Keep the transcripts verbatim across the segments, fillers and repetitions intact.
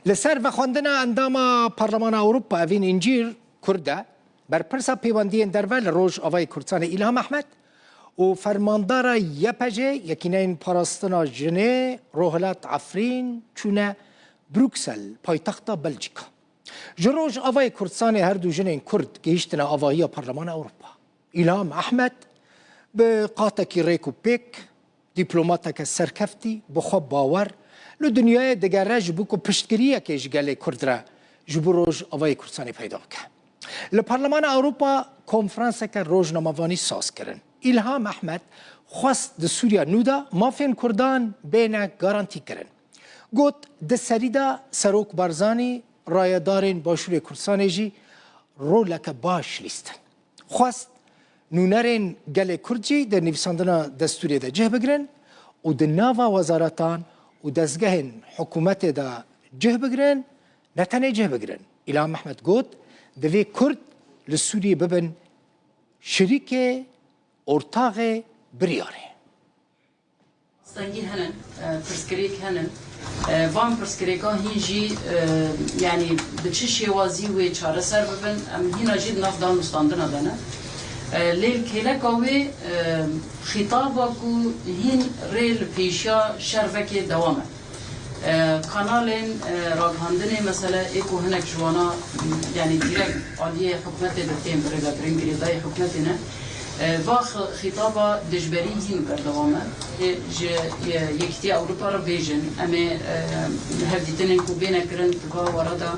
Li ser vexwendina endama Parlemana Ewropa Evîn Încîr, Kurd e, berpirsa pêwendiyên derve li Rojavayê Kurdistanê Îlham Ehmed û fermandara Y P G, Yekîneyên Parastina Jinê, Rohilat Efrîn çûne Bruksel, paytexta Belcîka. Ji Rojavayê Kurdistanê her du jinên Kurd gihîştine avahiya Parlemana Ewropa. Îlham Ehmed bi qatekî rêk û pêk, dîplomateke serkeftî, bi xwe bawer, li dinyayê digere ji bo ku piştgiriyekê ji gelê Kurd re ji bo Rojavayê Kurdistanê peyda bike. Li Parlemana Ewropa konferanseke rojnamevanî saz kirin. Îlham Ehmed xwest di Sûriya nû de mafên Kurdan bêne garantî kirin. Got, di serî de Serok Barzanî, rayedarên Başûrê Kurdistanê jî roleke baş lîstin. Xwest nûnerên gelê Kurd jî di nivîsandina destûrê de cih bigirin û di nava wezaretan û dezgehên hikûmetê de cih bigirin, ne tenê cih bigirin. Îlham Ehmed got, divê Kurd li Sûriyê bibin şirîkê, ortaxê biryarê. Astengî hene, e, pirsgirêk hene. E, van pirsgirêkan hîn jî, e, yanî bi çi şêwazî wê çareser bibin, em hîna jî di nav danûstandina de ne. E, lê li kêleka wê, e, xîtaba ku hîn rê li pêşiya şer vekê dewam e. E, kanalên, e, ragihandinê, mesele ê ku hinek ji wana, yanî dîrek aliyê hikûmetê de tên birêvebirin, girêdayî hikûmetê ne. E, va xi-, xîtaba dijberî hîn berdewam e. Ê ji, e, Yekîtiya Ewropa re bêjin, em ê, e, hevdîtinên ku bêne kirin di va were de,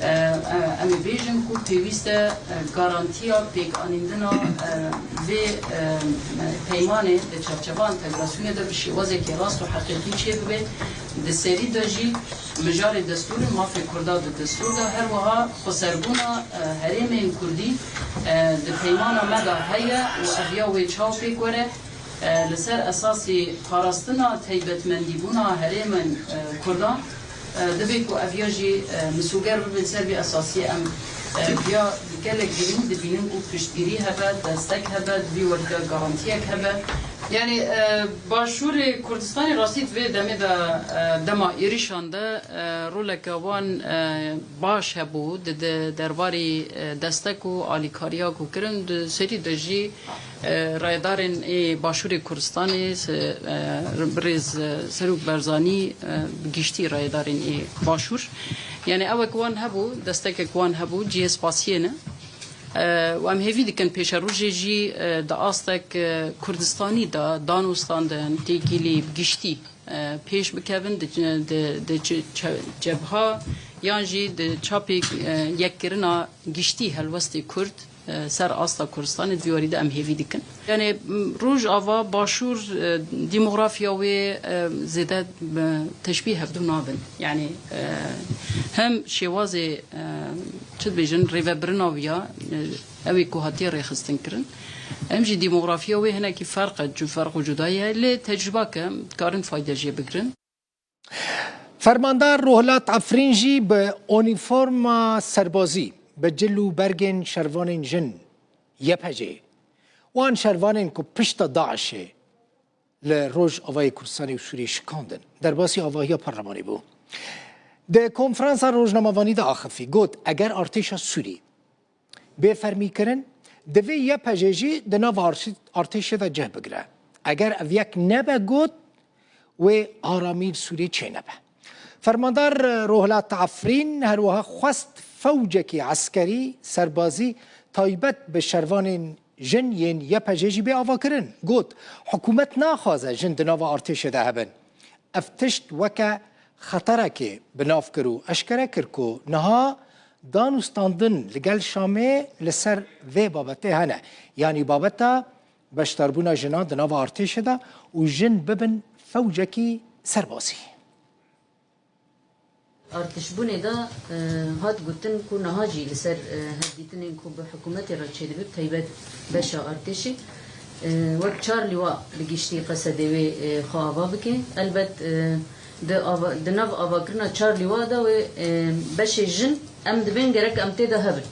e, e, em ê bêjin ku pêwîst e, e, garantiya pêkanîndina, e, vê, e, peymanê di çarçeva entegrasyonê de bi şêwazekî rast û heqîqî çêbibe. Di serî de jî mijarê destûrê, mafê Kurda di destûr de, her wiha xweserbûna, e, herêmên Kurdî, e, di peymana me de heye û ev ya wê çaw pêk were. E, li ser esasî parastina taybetmendîbûna herêmên, e, Kurdan, e, divê ku ev ya jî, e, misûger bibe. Ser vî esasî em, e, viya gelek girîng dibînin ku piştgirî hebe, destek hebe, di vî werî de garantiyek hebe. Yanî, e, Başûrê Kurdistanê rastî di vê demê de, e, dema êrîşan de, e, roleke wan, e, baş hebû di, di derbarê, e, destek û alîkariya ku kirin, di serî de jî, e, rayedarên ê Başûrê Kurdistanê, se-, e, birêz, e, Serok Barzanî, e, bi giştî rayedarên ê Başûr. Yanî ewek wan hebû, destekek wan hebû, cihê spasiyê ne. E, û em hêvî dikin pêşerojê jî, e, di astek, e, Kurdistanî de danûstandin, têkilî bi giştî, e, pêş bikevin, di, di, di ce-, ce-, cebha yan jî di çapê, e, yekkirina giştî helwestê Kurd, e, ser asta Kurdistanê di vî warî de em hêvî dikin. Yanî, m, Rojava, Başûr, e, demografya wê, e, zêde, e, teşbîh hevdû nabin. Yanî, e, hem şêwazê, e, çi dibêjin, rêvebirina wî ya, e, ew ê ku hatiye rêxistin kirin. Em jî demografiya wê hinekî ferq e, cu-, ferq û cudayî heye, lê tecrûbake dikarin fayde jê bigirin. Fermandar Rohilat Efrîn jî bi unîforma serbazî, bi cil û bergên şervanên jin, Y P G, wan şervanên ku pişta DAIŞê li Rojavayê Kurdistanê û Sûriyê şikandin, derbasî avahiya parlemanê bû. Di konferansa rojnamevanî de axifî, got, eger artêşa Sûrî bê fermî kirin, divê Y P G jî di nav artî-, artêşê de cih bigire. Eger ev yek nebe, got, wê aramî li Sûriyê çênebe. Fermandar Rohilat Efrîn her wiha xwest fewcekî eskerî, serbazî, taybet bi şervanên jin yên Y P G jî bê avakirin. Got, hikûmet naxwaze jin di nava artêşê de hebin. Ev tişt weke xeterekê bi nav kir û eşkere kir ku niha danûstandin li gel Şamê li ser vê babetê hene. Yanî babeta beşdarbûna jinan di nava artêşê de û jin bibin fewcekî serbazî. Artişbûnê de, e, hat gotin ku niha jî li ser, e, hevdîtinên ku bi hikûmetê re çêdibe, bi taybet beşa artêşê, e, wek çar lîwa bi giştî qesedê wê, e, xwe ava bike. Elbet, e, di ava, di nav avakirina çar lîwa de wê, e, beşê jin em dibên gerek em tê de hebin.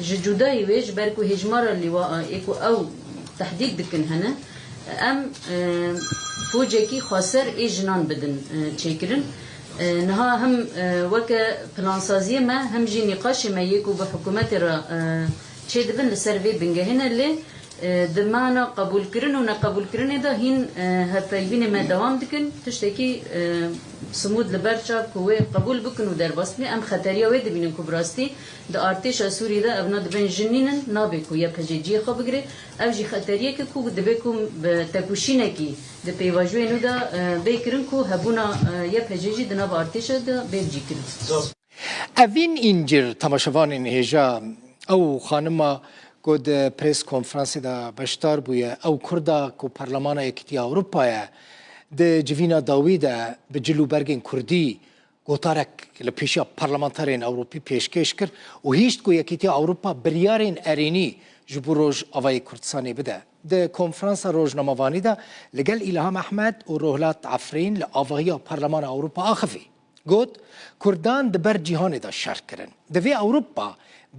Ji cudayî wê, ji ber ku hêjmara lîwa ê ku ew tehdîd dikin hene, em, e, focekî xweser ê jinan bidin, e, çêkirin. E, niha hem, e, weke plansaziyê me, hem jî nîqaşê me yê ku bi hikûmetê re, e, çêdibin, li ser vê bingehê ne, lê, e, di mana qebûlkirin û neqebûlkirinê de hîn, e, hevpeyvînê me dewam dikin. Tiştekî, e, simûd li ber çav ku wê qebûl bikin û derbas bibin, em xeteriya wê dibînin ku bi rastî di artêşa Sûriyê de evna dibin jin nînin, nabe ku Y P G cihê xwe bigire. Ev jî xeteriyek e ku dibe ku bi tekoşînekî di pêvajoyê nû de, e, bê kirin ku hebûna, e, Y P G jî di nav artêşa de bê cîkirin. Evîn Încîr, temaşevanên hêja, ew xanima ku di press konferansê de beşdar bûye, ew Kurda ku Parlemana Yekîtiya Ewropa ye, di civîna dawî de bi cil û bergên Kurdî gotarek li pêşiya parlamenterên Ewropî pêşkêş kir û hişt ku Yekîtiya Ewropa biryarên erênî ji bo Rojavayê Kurdistanê bide. Di konferansa rojnamevanî de li gel Îlham Ehmed û Rohlat Efrîn li avahiya Parlemana Ewropa axivî. Got, Kurdan di ber cîhanê de şer kirin. Divê Ewropa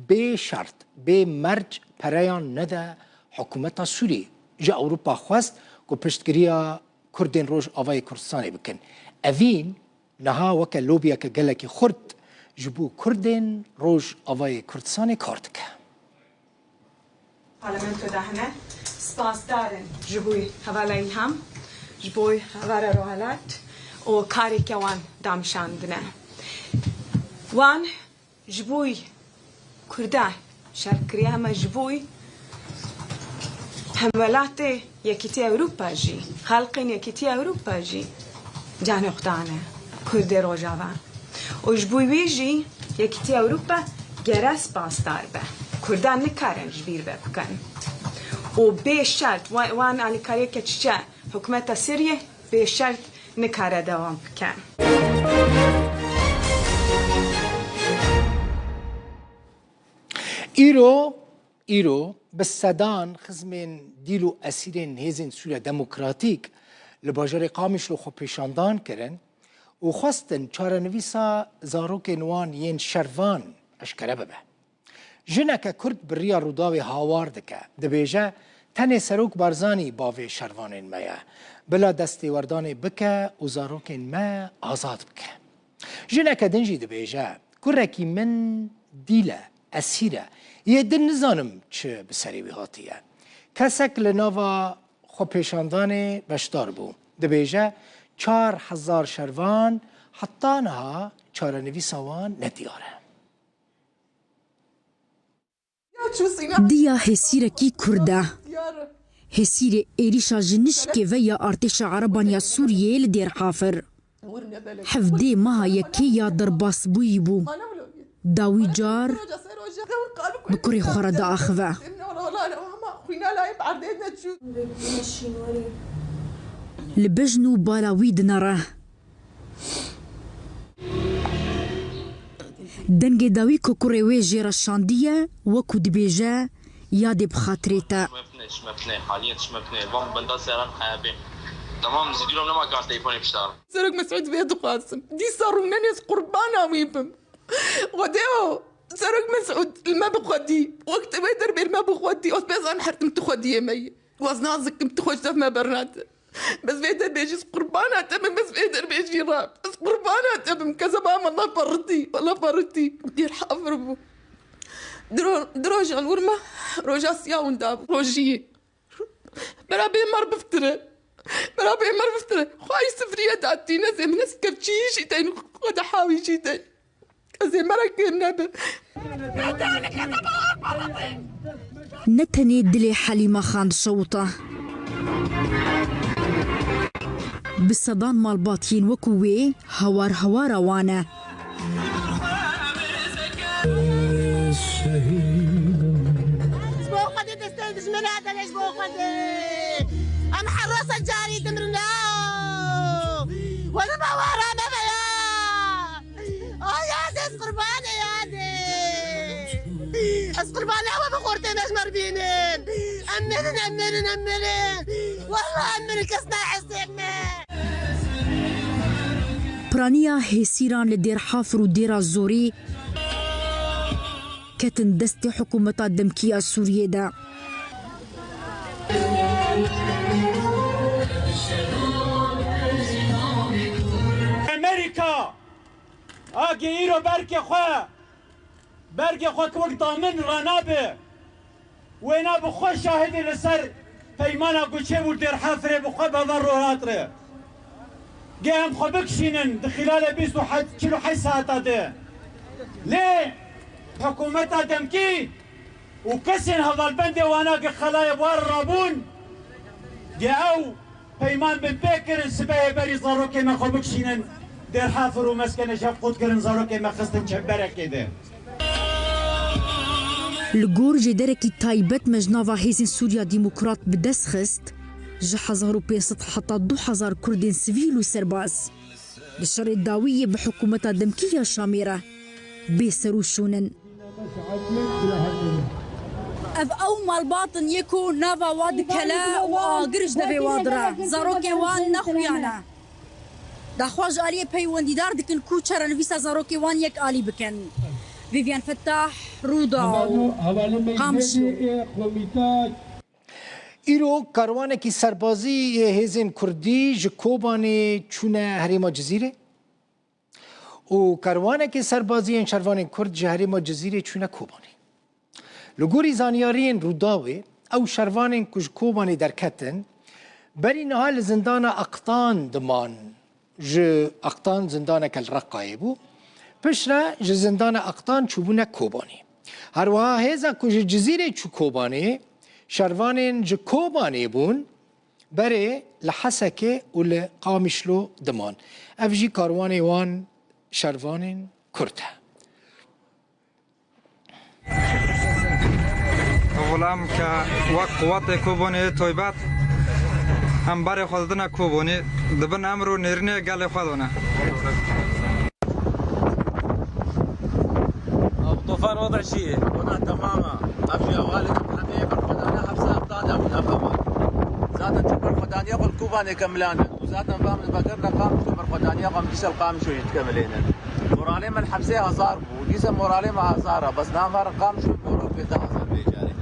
bê şert, bê merc pereyan nede hikûmeta Sûriyê. Ji Ewropa xwest ku piştgiriya Kurdên Rojavayê Kurdistanê bikin. Evîn niha weke lobiyeke gelekî xurt ji bo Kurdên Rojavayê Kurdistanê kar dike. Parlamento de hene spasdar in ji bo hevala Îlham, ji bo hevala Rohalat û kareke wan damşandine. Wan ji bo Kurda şer kiriye, hema ji bo hemwelatê Yekîtiya Ewropa jî, xelqên Yekîtiya Ewropa jî canê xwe dane Kurdê Rojava. Û ji bo wî jî Yekîtiya Ewropa gere spasdar be. Kurdan nikarin ji bîr ve bikin. Û bê şert, wa-, wan alîkariyeke çiçe hikûmeta Sûriyê bê şert nikare dewam bike. Îro, îro bi sedan xizmên dîl û esîrên Hêzên Sûriya Demokratîk li bajarê Qamişlo xwepêşandan kirin û xwestin çarenivîsa zarokên wan yên şervan eşkere bibe. Jineke Kurd bi riya Rûdawê hawar dike, dibêje, Tenê Serok Barzanî bavê şervanên me ye. Bila destêwerdanê bike û zarokên me azad bike. Jineke din jî dibêje, Kurekî min dîl e, esîr e. Yê din nizanim çi bi serê wî hatiye. Kesek li nava xwepêşandanê beşdar bû. Dibêje, Çar hezar şervan heta niha çarenivîsa wan nediyar e. Diya hêsîrekî Kurd e. Hêsîrê êrîşa ji nişkê ve ya artêşa Ereban ya Sûriyeyê li Dêr Hafir. Hevdê meha yekê ya derbasbûyî bû. Dawî car bi kurê xwe re diaxive. Li bejn û bala wî dinere. Dengê dawî ku kurê wê jê re şandiye, wekû dibêje, Yadê bi xatirê te. Çime bine, çime bine, haliyen çime bine. Van benda seran xeyabê. Tamam, zîdî rom nema kar telefon pişta. Serok Mesûd vê dixwazim. Dîsa rûnenê ez qurbana wî bim. Xwedê o, Serok Mesûd li me bixwedî. Wek te vê derbê li me bixwedî. Ez bêzan hertim tu xwediyê me yî. Waz nazikim tu xwe ji def me bernade. Bes vê derbê jî ez qurbana te bim, bes vê derbê jî re. Ez qurbana te bim, kezeba me Allah parritî, Allah parritî. Dêr hafir bû. Diro, diro jan wir me, roja siya winda bû. Rojiyê. Bera bê mer biftire. Bera bê mer biftire. Xwayî sifriye datîne, zê min ez kevçî jî deyn, xwe de hawî jî deyn. Ez ê merekê nebe. Ne tenê dilê Helîma Xan dişewite. Bi sedan malbat yên wekû wê hawar hawara wan e. Ji bo Xwedê destê dijminê hate, ji bo Xwedê. Em herasa carî dimrine. Were bawara me veya. Ay, Yadê, ez qurbanê Yadê. Ez qurbanê ew bi xortê me ji me re bînin. Em mirin, em mirin, em mirin. Wallah em mirin, kes nahesê me. Piraniya hêsîran li Dêr Hafir û Dêra Zorî ketin destê hikûmeta demkî ya Sûriyê de. Amerîka Agê îro bergê xwe, bergê xwe ki wek damin ranabe. Wêna bi xwe şahidê li ser peymana ku çêbû Dêrhafirê bi xwe beva rohat re. Gê em xwe bikişînin di xîlalê bîst û heşt, çil û heşt saeta de. Lê hikûmeta demkî û kesên hevalbendê wana ki xelayê war rabûn, gê ew peyman bin pê kirin, sibehê berî zarokê me xwe bikişînin Dêrhafir û meskenê şev qut kirin, zarokê me xistin çemberekê de. Li gor jêderekî taybet me ji nava Hêzên Sûriya Demokrat bi dest xist, ji hezar û pênc sed heta du hezar Kurdên sivîl û serbaz di şerê dawî yê bi hikûmeta demkî ya Şamê re bê ser û şûn in. Ev ew malbat in yê ku nava wa dikele û agir ji devê wa dire. Zarokê wan nexuyane. Daxwaz ji aliyê peywendîdar dikin ku çarenivîsa zarokê wan yek alî bikin. Vivian Fettah, Rûdaw, Qamişlo. Îro karwanekî serbazî yê hêzên Kurdî ji Kobanê çûne herêma Cizîrê û karwanekî serbazî yên şervanên Kurd ji herêma Cizîrê çûne Kobanê. Li gorî zanyariyên Rûdawê, ew şervanên ku ji Kobanê derketin, berî niha li zindana Aqtan diman, ji Aqtan zindaneke li Reqayê bû, piştre ji zindana Aqtan çûbûne Kobanê. Her wiha hêza ku ji Cizîrê çû Kobanê, şervanên ji Kobanê bûn, berê li Hesekê û li Qamişlo diman. Ev jî karwanê wan şervanên Kurd e. Xulam ke wek quwetê Kobanê taybet em berê xwe didine Kobanê, dibin emr û nêrînê gelê xwe dane. Ev Tofan, wada çi ye? Wada temam e. Ev jî hevalê min hemê berxwedana hepsa Aqtan de bûn, ev heval. Zaten tu berxwedaniya xwe li Kobanê kemilane. Û zaten va min vegerine Qamişlo, berxwedaniya xwe em dîsa li Qamişlo jî dikemilênin. Moralê min hepsê hezar bû. Dîsa moralê me hezar e. Bes nava re Qamişlo morok bê da hezar bê carê.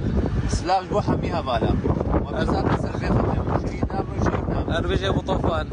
Silav ji bo hemî hevalan. We bi zaten ser vê xetê min şehîd nabin û şehîd nabin. Her bijî Ebu Tofan.